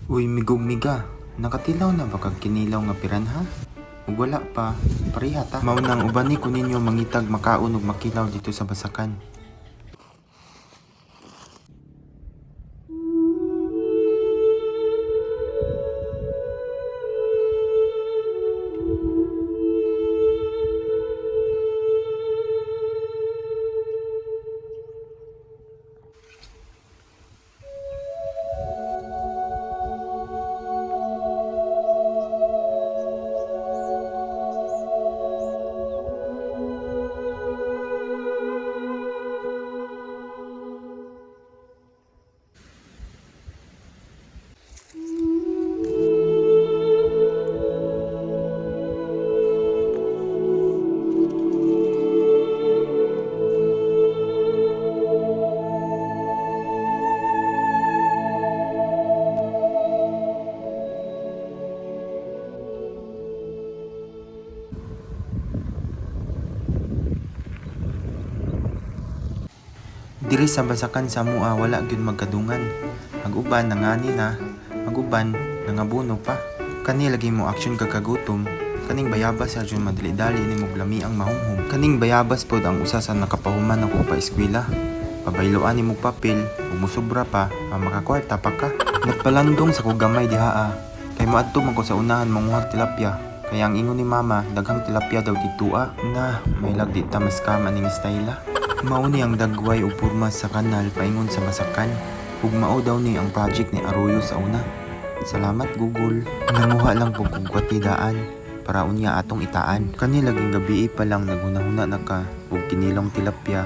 Uy, migog miga. Nakatilaw na ba kag kinilaw nga piranha? Ug wala pa, pareha ta. Mao nang ubani ko ninyo mangitag makaon ug makilaw dito sa Basakan. Diri sa Basakan sa Mua wala gyud magkadungan. Ang uban nangani na, ang uban nangabuno pa. Kani lagi mo aksyon kag kagutom. Kaning bayabas sa jud madali-dali ni mo lami ang mahumhum. Kaning bayabas pod ang usa sa nakapahuman ako pa eskwela. Pabayloan nimo papel ug mosobra pa ang makakwarta pa ka. Nagpalandong sa kog gamay diha ah. Kay moadto man ko sa unahan manguhag tilapia. Kaya ang ingon ni mama, daghang tilapia daw didto ah. Na, may di ta mas kama ning styla. Mao ni ang dagway ug porma sa kanal paingon sa Basakan. Ug mao daw ni ang project ni Arroyo sa una. Salamat, Google. Nanguha lang pug kog kwatidaan para unya atong itaan. Kani laging gabii pa lang naghunahuna na ka ug kinilong tilapia.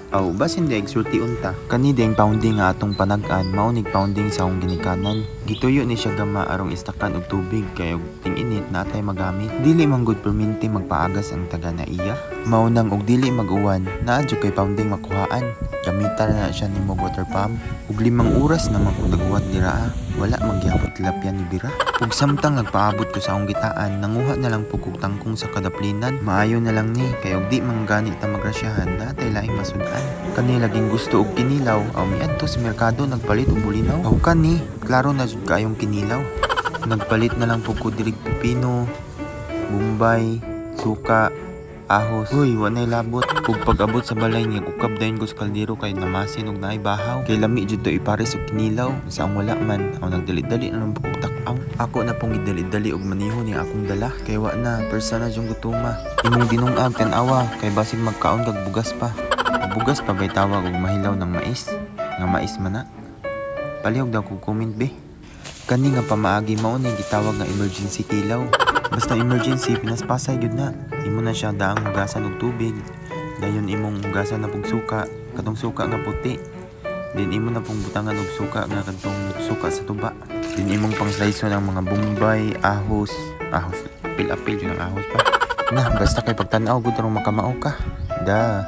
Aw, basin di sulti unta. Kani ding pounding nga atong panag-an, mao nig pounding sa akong ginikanan. Gituyo ni siya gama arong istakan og tubig kay og ting-init na atay magamit. Dili man gud perminti magpaagas ang taga na iya. Mao nang og dili mag-uwan, naa jud kay pounding makuhaan. Gamitan na siya nimo water pump. Ug 5 oras naman kung naghuwat dira ah. Wala man gihapon tilapia ni bira. Ug samtang nagpaabot ko sa akong gitaan, nanguha na lang pug kog tangkong sa kadaplinan. Maayo na lang ni kay og di man gani ta magrasyahan, natay laing masud-an. Kani laging gusto og kinilaw, aw miadto sa merkado nagpalit og bulinaw. Aw kani, klaro na jud kaayong kinilaw. Nagpalit na lang pug ko dirig pipino, bombay, suka, ahos. Uy, wa nay labot. Ug pag-abot sa balay niya, ukab dayon ko sa kaldero kay namasin og naay bahaw. Kay lami jud to ipares og kinilaw. Sa ang wala man, aw nagdali-dali na lang pug tak-aw. Ako na pong gidali-dali og maniho ni akong dala. Kay wa na, persa na jung gutuma. Imong dinungag tan-awa kay basig magkaon kag bugas pa. Bugas pa bay tawag og mahilaw ng mais? Nga mais man na. Palihog daw kog comment be. Kani nga pamaagi mao ni gitawag nga emergency kilaw. Basta emergency, pinaspasay gyud na. Imo na siya daang hugasan og tubig. Dayon imong hugasan na pug suka, katong suka nga puti. Then imo na pong butangan og suka nga kadtong suka sa tuba. Then imong pang slice ang mga bombay, ahos, ahos, apil-apil jud ang ahos pa. Na, basta kay pagtan-aw gud arong makamao ka. Da.